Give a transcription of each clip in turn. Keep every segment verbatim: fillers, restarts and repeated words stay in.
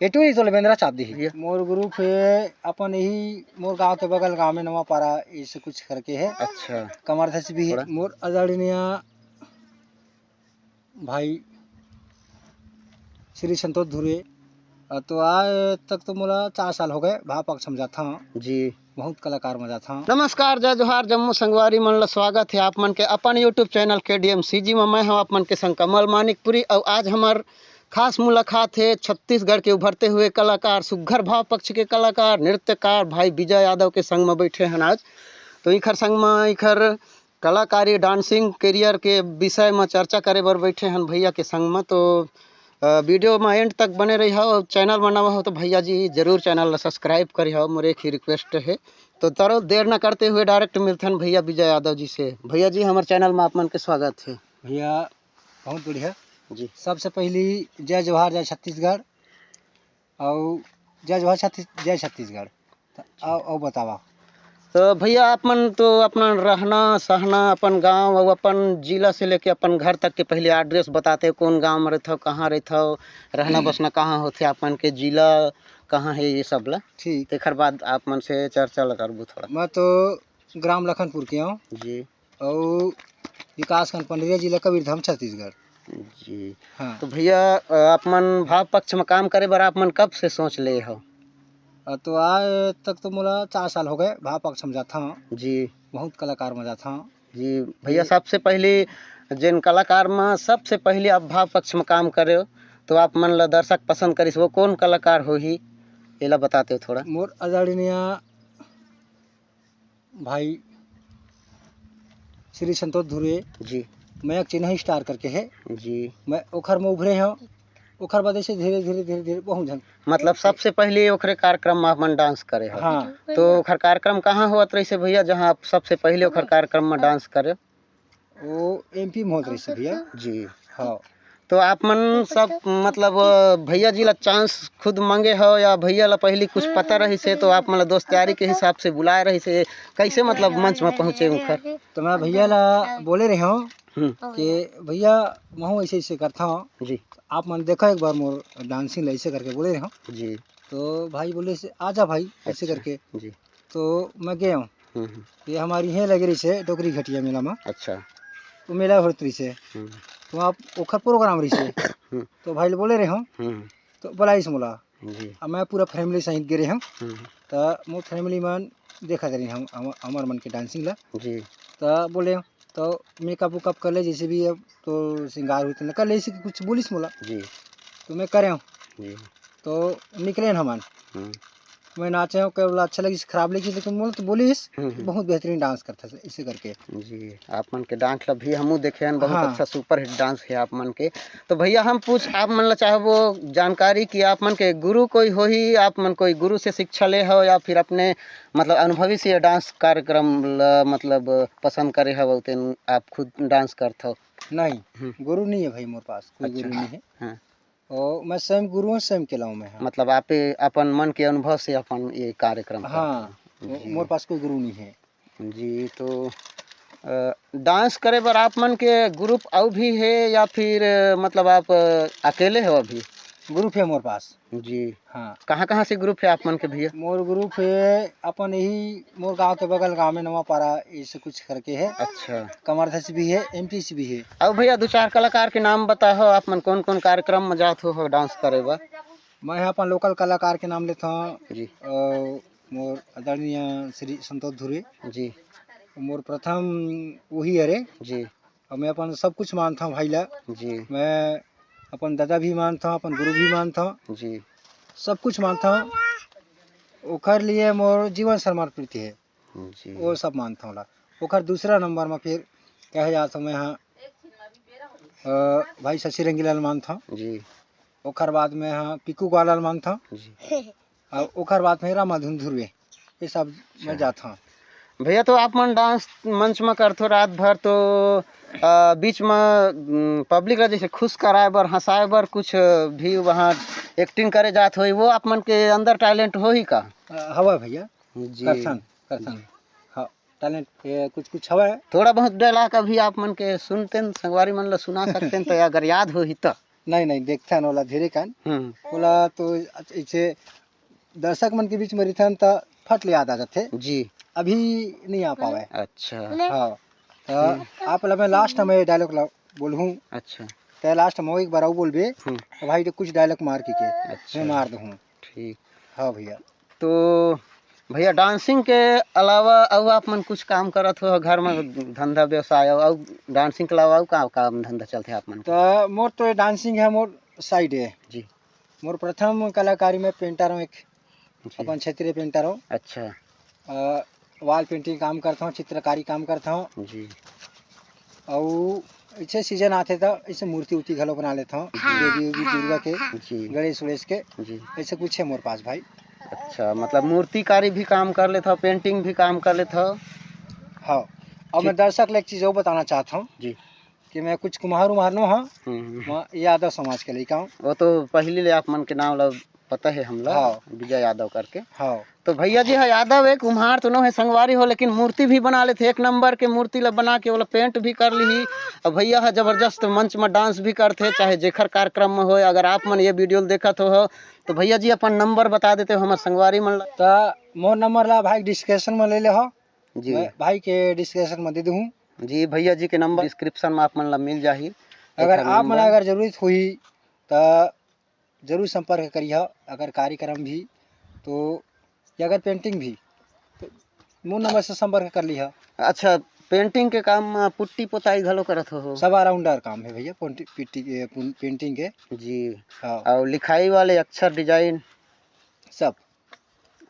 एटू ही तो लेबेंद्रा चाप दी। भैया। मोर group हे अपन यही मोर गांव के बगल गांव में नवा पारा, ऐसे कुछ करके है। अच्छा। कमर धस भी है। थोड़ा। मोर आदरणीय भाई श्री संतोष धुर्वे, अ, तो आज तक तो मोला चार साल हो गए, भाव पक्ष में जाता हूँ। जी। बहुत कलाकार में जाता हूँ। नमस्कार, जय जोहार, जम्मो संगवारी मन ला स्वागत है आप मन के अपन YouTube channel के D M C G में। मैं हूँ आप मन के संग कमल मानिकपुरी, और आज हमार खास मुलाकात है छत्तीसगढ़ के उभरते हुए कलाकार, सुग्घर भाव पक्ष के कलाकार, नृत्यकार भाई विजय यादव के संग में बैठे हैं आज। तो इखर संग में इखर कलाकारी, dancing career के विषय में चर्चा करे बर बैठे हन भैया के संग में। तो, अ, video में end तक बने रही हो, channel बनावा हो तो भैया जी जरूर channel ला subscribe करी हो, मोर एक ही request है। तो चलो देर न करते हुए direct मिलथन भैया विजय यादव जी से। भैया जी, हमारे channel में आप मन के स्वागत है। भैया, बहुत बढ़िया। जी। सबसे पहली जय जोहार, जय छत्तीसगढ़। अउ जय जोहार छत्तीस-, जय छत्तीसगढ़। त जी। अउ, अउ बतावा। तो भैया, आप मन तो अपना रहना सहना, अपन गांव अउ अपन जिला से लेके अपन घर तक के पहले address बताते, कौन गांव में रहथव, कहाँ रहथव, रहना बसना कहाँ होथे, आप मन के जिला कहाँ है, ये सब ला। ठीक। तेखर बाद आप मन से चर्चा ला करबो थोड़ा। मैं तो ग्राम लखनपुर के हूँ। जी। अउ विकासखंड पंडरिया, जिला कबीरधाम, छत्तीसगढ़। जी। हाँ। तो भैया, अ, आप मन भाव पक्ष में काम करे बर आप मन कब से सोच ले हो? अ, तो आज तक तो मोला चार साल हो गए, भाव पक्ष में जाता हूँ। जी। बहुत कलाकार में जाता हूँ। जी, भैया, जी। सबसे पहली जेन कलाकार में सबसे पहली आप भाव पक्ष में काम करे हो, तो आप मन ला दर्शक पसंद करिस, वो कौन कलाकार होही, एला बताते हो थोड़ा। मोर आदरणीय भाई श्री संतोष धुर्वे, जी। मैं एक चिन्हा star करके है। जी। मैं ओखर में उभरे हूँ, ओखर बाद ऐसे धीरे, धीरे, धीरे, धीरे बहुत झन। मतलब सबसे पहले ओखरे कार्यक्रम में अपन dance करे हो? हाँ। तो ओखर कार्यक्रम कहाँ होत रहिसे भैया, जहाँ आप सबसे पहले ओखर कार्यक्रम में dance करे? वो M P में होत रहिसे भैया। जी। हाँ। तो आप मन सब, मतलब, भैया जी ला chance खुद मांगे हो या भैया ला पहली कुछ पता रहिसे, तो आप मन ला दोस्तियारी के हिसाब से बुलाए रहिसे, कैसे, मतलब, मंच में पहुँचे उखर? तो मैं भैया ला बोले रहे हूँ हम्म। कि भैया, महूँ ऐसे ऐसे करता हूँ, जी। आप मन देखो एक बार मोर dancing ला, ऐसे करके बोले रहे हूँ। जी। तो भाई बोले से, "आजा भाई", ऐसे अच्छा। करके। जी। तो मैं गए हूँ। हम्म, हम्म। ये हमारी है लगे रहिसे डोकरी घटिया मेला में। अच्छा। वो मेला होत रहिसे। हम्म। तो आप ओखर program रहिसे। हम्म। तो भाई बोले रहे हूँ। हम्म। तो बुलाइस मोला। जी। अब मैं पूरा family सहित गे रहे हूँ। हम्म। तो मोर family मन देखत रही हम, हम, हमर मन के dancing ला। जी। तो बोले, तो makeup उकअप कर ले, जैसे भी अब तो श्रृंगार हुई तो कर ले, इसी कुछ बोलिस मोला। जी। तो मैं करे हूँ। जी। तो निकले न हमन। हम्म। मैं नाचे हूँ, कई बोला अच्छा लगिस, खराब लगिस, लेकिन मोला तो बोलिस, हम्म, हम्म। बहुत बेहतरीन dance करता है, इसे करके। जी, आप मन के dance ला भी हमू देखे हन, बहुत हाँ। अच्छा super hit dance है आप मन के। तो भैया, हम पूछ आप मन ला चाहबो जानकारी कि आप मन के गुरु कोई होही, आप मन कोई गुरु से शिक्षा ले हो या फिर अपने, मतलब, अनुभवी से ये dance कार्यक्रम ला, मतलब, पसंद करे हव, तेन आप खुद dance करथव? नहीं, हम्म। गुरु नहीं है भाई मोर पास, कोई अच्छा। गुरु नहीं है। हाँ। और मैं स्वयं गुरु हूँ, स्वयं केलाऊँ मैं, हाँ। मतलब, आप अपन मन के अनुभव से अपन ये कार्यक्रम हाँ, करथव। वो जी। मोर पास कोई गुरु नहीं है। जी, तो, अ, dance करे बर आप मन के group अउ भी हे या फिर, अ, मतलब आप, अ, अकेले हो अभी? Group हे मोर पास। जी। हाँ। कहाँ-कहाँ से group हे आप मन के भैया? मोर group हे अपन यही मोर गाँव के बगल गाँव में नवापारा, ऐसे कुछ करके हे। अच्छा। कमरधस भी हे, M P C भी हे। अउ भैया दू चार कलाकार के नाम बताहो, आप मन कौन-कौन कार्यक्रम में जात हो, हो dance करे बर? मैं ह अपन local कलाकार के नाम लेथव। जी। अउ मोर आदरणीय श्री संतोष धुर्वे। जी। मोर प्रथम उही हरे। जी। अउ मैं अपन सब कुछ मानथव भाई ला। जी। मैं अपन दादा भी मानथव, अपन गुरु भी मानथव। जी। सब कुछ मानथव। ओखर लिए मोर जीवन समर्पित हे। जी। वो सब मानथव ला। ओखर दूसरा नंबर म फिर कहे जात हवय, हाँ, अ, भाई शशि रंगीला ल मानथव। जी। ओखर बाद में, हाँ, पीकू ग्वाला ल मानथव। जी। अउ ओखर बाद में रामाधुन धुर्वे, ये सब मैं अच्छा। जाथव। भैया, तो आप मन dance मंच म करथो रात भर, तो, अ, बीच म, उम, public ला जैसे खुश कराए बर, हंसाए बर कुछ भी वहाँ acting करे जात होही, वो आप मन के अंदर talent होही का? अ, हवय भैया, जी। करथन, करथन। हाँ, talent, ए, कुछ, कुछ हवय। थोड़ा बहुत dialogue अभी आप मन के सुनतेन, संगवारी मन ला सुना सकतेन, तो अगर याद होही त। नहीं, नहीं, देखथन ओला धीरे कन। हम्म। ओला तो ऐसे दर्शक मन के बीच में रिथन त फट ले याद आ जाथे। जी। अभी नहीं आ पावे। अच्छा। हाँ। त आप ला मैं last में dialogue ला बोलहूँ। अच्छा। त last में एक बार अउ बोलबे। हम्म। त भाई, तो कुछ dialogue मार के, के अच्छा। मैं मार दूँ। ठीक। हाँ भैया। तो भैया, dancing के अलावा अउ आप मन कुछ काम करत हो घर में, धंधा व्यवसाय, अउ, अउ dancing के अलावा अउ का काम धंधा चलथे आप मन के? त मोर तो ये dancing है, मोर side है। जी। मोर प्रथम कलाकारी में painter हूँ एक, जी। अपन क्षेत्रीय painter हूँ। अच्छा। अ, wall painting काम करता हूँ, चित्रकारी काम करता हूँ। जी। अउ ऐसे season आथे त ऐसे मूर्ति उर्ति घलो बना लेता हूँ, हाँ, देवी उवी हाँ। दुर्गा के, जी। गणेश उणेश के, जी। ऐसे कुछ है मोर पास भाई। अच्छा, मतलब मूर्तिकारी भी काम कर लेता हो, painting भी काम कर लेता हो? हाँ। और जी। मैं दर्शक ला एक चीज और बताना चाहता हूँ जी। कि मैं कुछ कुम्हार उम्हार नो हाँ, हम्म। मैं यादव समाज के लइका हूँ। वो तो पहली ले आप मन के नाम ला पता है हमला, हाँ। विजय यादव करके। हाँ। तो भैया जी, हाँ, यादव एक कुम्हार तो नो है संगवारी हो, लेकिन मूर्ति भी बना लेथे, एक नंबर के मूर्ति ला बना के ओला paint भी कर लिही। अब भैया ह जबरदस्त मंच में dance भी करथे, चाहे जेखर कार्यक्रम में होय। अगर आप मन ये video ल देखत हो, हो तो भैया जी अपन नंबर बता देते हो हमर संगवारी मन ला। त मोर नंबर ला भाई description में ले ले हो। जी। मैं भाई के description में दे दूँ। जी, भैया जी के नंबर description में आप मन ला मिल जाही। अगर एखर आप मन नंबर। अगर जरूरत होही त जरूर संपर्क करिहा। अगर कार्यक्रम भी तो, या अगर painting भी तो मोर नंबर से संपर्क कर लिहा। अच्छा, painting के काम म पुट्टी पोताई घलो करत हो? सब all-rounder काम है भैया, पोंटी-, पिट्टी के, पुन-, painting के। जी। हाँ। और लिखाई वाले अक्षर design? सब।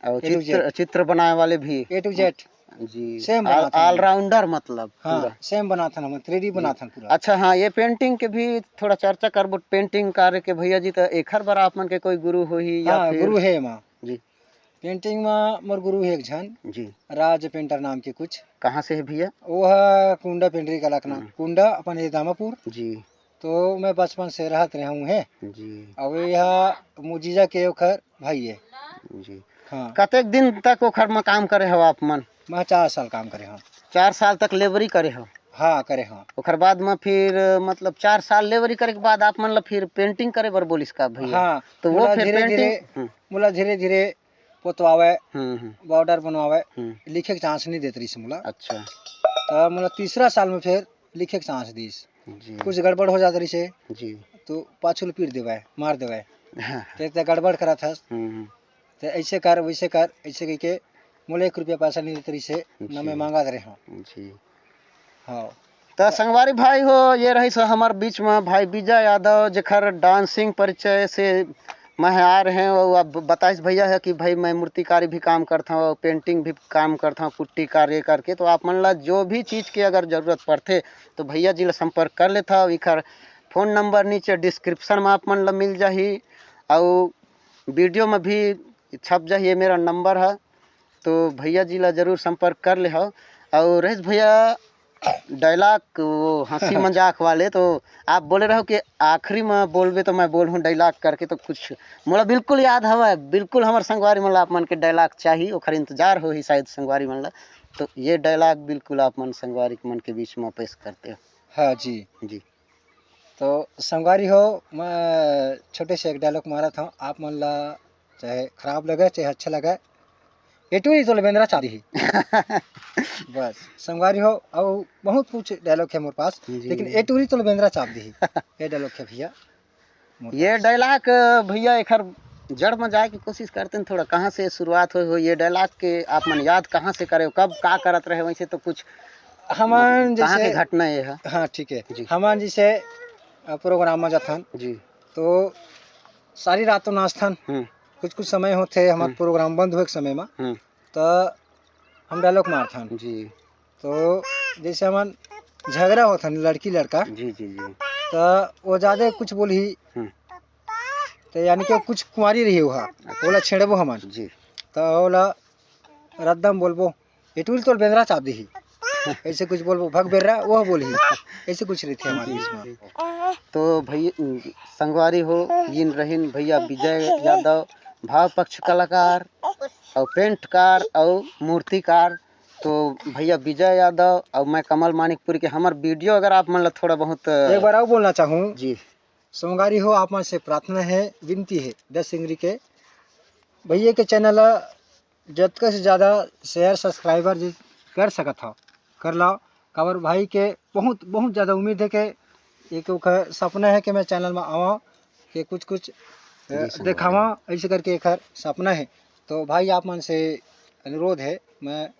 और A to चित्र, Z। चित्र बनाए वाले भी? A to Z। Ji. Same all, बनाथन हम। All-rounder मतलब हाँ, पूरा। Same बनाथन हम, three D जी। बनाथन पूरा। अच्छा, हाँ, ये painting के भी थोड़ा चर्चा करबो, painting कार्य के भैया जी, त एखर बर आप मन के कोई गुरु होही या हाँ, फिर? गुरु है एमा। जी। Painting म मोर गुरु हे एक झन, जी। राज painter नाम के कुछ। कहाँ से है भैया? वो ह कुंडा पेंडरी कलाकना, हम्म। कुंडा अपन ये दामापुर। जी। तो मैं बचपन से रहत रहे हूँ है। जी। अब यह मुजीजा के ओखर भाई है। जी। हाँ। कतेक दिन तक ओखर म काम करे हो आप मन? मैं चार साल काम करे हूँ। चार साल तक लेबरी करे हो? हाँ, करे हूँ। ओखर बाद म फिर, मतलब, चार साल लेबरी करे के बाद आप मन ला फिर painting करे बर बोलिस का भैया? हाँ, तो वो मोला फिर धीरे painting, धीरे, हम्म। मोला धीरे धीरे पोतवावे, हम्म, हम्म। Border बनवावे, हम्म। लिखे के chance नहीं देत रहिस मोला। अच्छा। त मोला तीसरा साल में फिर लिखे के chance दिस। जी। कुछ गड़बड़ हो जात रहिस हे, जी। तो पाछू ले पीट देवे, मार देवे। हाँ। ते, ते गड़बड़ करत हस। हम्म, हम्म। ते ऐसे कर, वैसे कर, ऐसे कह के मोला एक रुपया पैसा नहीं देत रहिस हे, न जी। मैं मांगत रहे हूँ। जी। हाँ। त संगवारी भाई हो, ये रहिस हमर बीच में भाई विजय यादव, जेखर dancing परिचय से मैं आए रहे हूँ। और अब बताइस भैया है कि भाई मैं मूर्तिकारी भी काम करता हूँ, painting भी काम करता हूँ, पुट्टी कार्य करके। तो आप मन ला जो भी चीज के अगर जरूरत पड़थे तो भैया जी ला संपर्क कर लेथा। इखर phone number नीचे description में आप मन ला मिल जाही, और video में भी छप जाही, ये मेरा number है। तो भैया जी ला जरूर संपर्क कर ले हो। और रहीस भैया, dialogue वो हंसी मजाक वाले, तो आप बोले रहो कि आखिरी में बोलबे तो मैं बोलहूँ dialogue करके, तो कुछ मोला बिल्कुल याद हवय, बिल्कुल हमर संगवारी मन ला आप मन के dialogue चाही, ओखर इंतजार होही शायद संगवारी मन ला। तो ये dialogue बिल्कुल आप मन संगवारी मन के बीच में पेश करते हो। हाँ जी। जी। तो संगवारी हो, मैं छोटे से एक dialogue मारत हूँ, आप मन ला चाहे खराब लगे, चाहे अच्छा लगे, ए टूरी तोला बेंदरा चाप दिही। बस, संगवारी हो, अउ बहुत कुछ dialogue है मोर पास, जी, लेकिन जी। ए टूरी तोला बेंदरा चाप दिही, ये dialogue है भैया मोर ये पास। Dialogue, भैया, एखर जड़ में जाए के कोशिश करते हैं थोड़ा, कहाँ से शुरुआत होय हो ये dialogue के, आप मन याद कहाँ से करे हो, कब का करत रहे, वैसे तो कुछ हमन मतलब, कहाँ के जैसे घटना ये है? हाँ, ठीक है। जी। हमन जैसे, अ, program में जाथन, जी। तो सारी रात तो नाचथन। हम्म। कुछ-कुछ समय होथे, हमर हम्म। Program बंद होए के समय म, हम्म। त हम dialogue मारथन। जी। तो जैसे हमन झगड़ा होथन लड़की लड़का, जी, जी, जी। त वो जादे कुछ बोलही, हम्म। त यानी कि वो कुछ कुंवारी रही हुआ, अच्छा। ओला छेड़बो हमन। जी। त ओला रद्दम बोलबो, "ए टूरी तोला बेंदरा चाप दिही।" ऐसे कुछ बोलबो, "भग बेर्रा," वो बोलही। ऐसे कुछ रहिथे हमर बीच में। तो भई, संगवारी हो, इन रहिन भैया विजय यादव, भाव पक्ष कलाकार और paintकार और मूर्तिकार। तो भैया विजय यादव और मैं कमल मानिकपुरी के, हमर video अगर आप मन ला थोड़ा बहुत एक बार और बोलना चाहूँ। जी। संगवारी हो, आप मन से प्रार्थना हे, विनती हे, दस सिंगरी के भैया के चैनल ला जतका से ज्यादा शेयर, सब्सक्राइबर जे कर सकत हव, कर लाव। काबर भाई के बहुत, बहुत ज्यादा उम्मीद हे के एक ओखर सपना हे कि मैं चैनल में आवां, के कुछ, कुछ, अ, जी, संगवारी। देखावां, ऐसे करके एखर सपना हे। तो भाई, आप मन से अनुरोध हे, मैं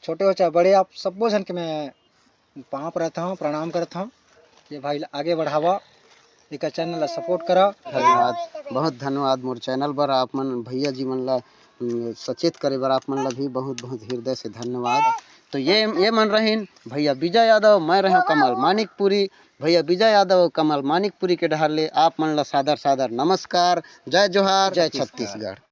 छोटे हो चाहे बड़े, आप सब्बो झन के मैं पाँव परत हंव, प्रणाम करत हंव। ये भाई ला आगे बढ़ावा, एकर चैनल ला सपोर्ट करा। धन्यवाद, बहुत धन्यवाद मोर चैनल बर आप मन भैया जी मन ला, उम, सचेत करे बर आप मन ला भी बहुत बहुत हृदय से धन्यवाद। तो ये, ये मन रहिन भैया विजय यादव, मैं रहेंव कमल मानिकपुरी। भैया विजय यादव अउ कमल मानिकपुरी के डहर ले आप मन ला सादर सादर नमस्कार, जय जोहार, जय छत्तीसगढ़। छत्तीसगढ़।